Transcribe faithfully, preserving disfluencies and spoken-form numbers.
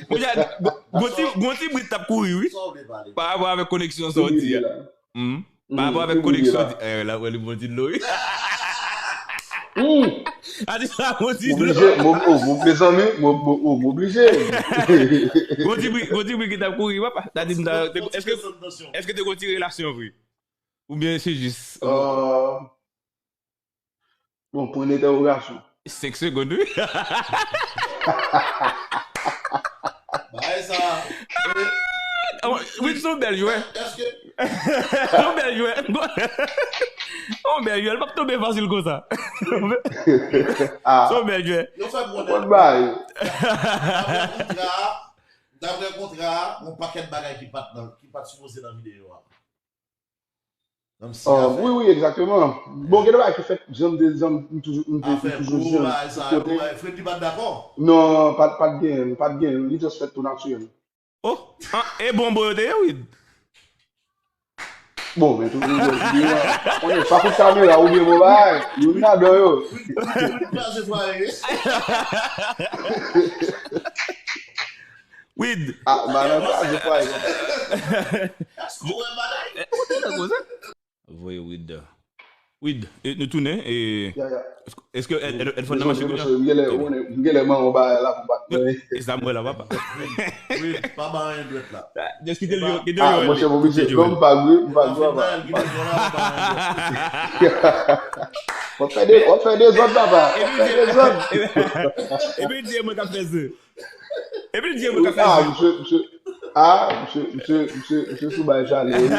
Monchè, gon ti, gon ti bri t ap kouri, wi. Pa rapò avèk koneksyon sa w di a. Hmm? Pa rapò avèk koneksyon di, eh, la, wè, li bon ti dlo, wi. A di sa, bon ti dlo. Oblije, m, oh, m, mezanmi, m, m, oh, m oblije. Gon ti bri, gon ti bri ki t ap kouri, papa. Sa di, m ta, te, èske, èske te gon ti relasyon vre? Oubyen se jis, euh, Bon, pwen entèwogasyon. Senk segonn, wi. Bagay sa. Wi, se yon bèl jwè. Èske se yon bèl jwè. Se yon bèl jwè. L p ap tonbe fasil konsa. Se yon bèl jwè. Yo fè m konnen. Bon bagay. Daprè kontra a, daprè kontra a, yon pakèt bagay ki pa t nan, ki pa t sipoze nan videyo a. Wi, wi, egzakteman. Bon, gen de bagay ki fèt, jan m te, jan m toujou, m te toujou di l. Afè gwo bagay sa yo, Freddy pa t dakò? Non, pa t, pa t genyen, pa t genyen, li just fèt tou natirèl. Oh, ah, e bon bon yo te ye, wi. Bon, men toujou jwe videyo a. Konnen, pa kout kamera, oubyen bon bagay, youn ladan yo. Freddy kraze fwaye. Wid. Ah, bagay nan kraze fwaye konsa. Èske w wè bagay? Ou te nan koze? Voye Wid. Wid, e, nou tounen, e, èske, èske Ed-, Edfon nan mache kounye a? M genlè, m genlè manman bagay la pou bat mwen. E sa m wè la, papa. Wid, pa ba anyen dwèt la. Just kite l yo, kite l yo. Ah, monchè, m oblije. Non, m pa gri, m pa gri, papa. W ap fè de, w ap fè dezòd, papa. W ap fè dezòd. Epi l di e mwen k ap fè ze. Epi l di e mwen k ap fè ze. Ah, misye, misye, ah, misye, misye, misye, misye sou bay chalè, wi.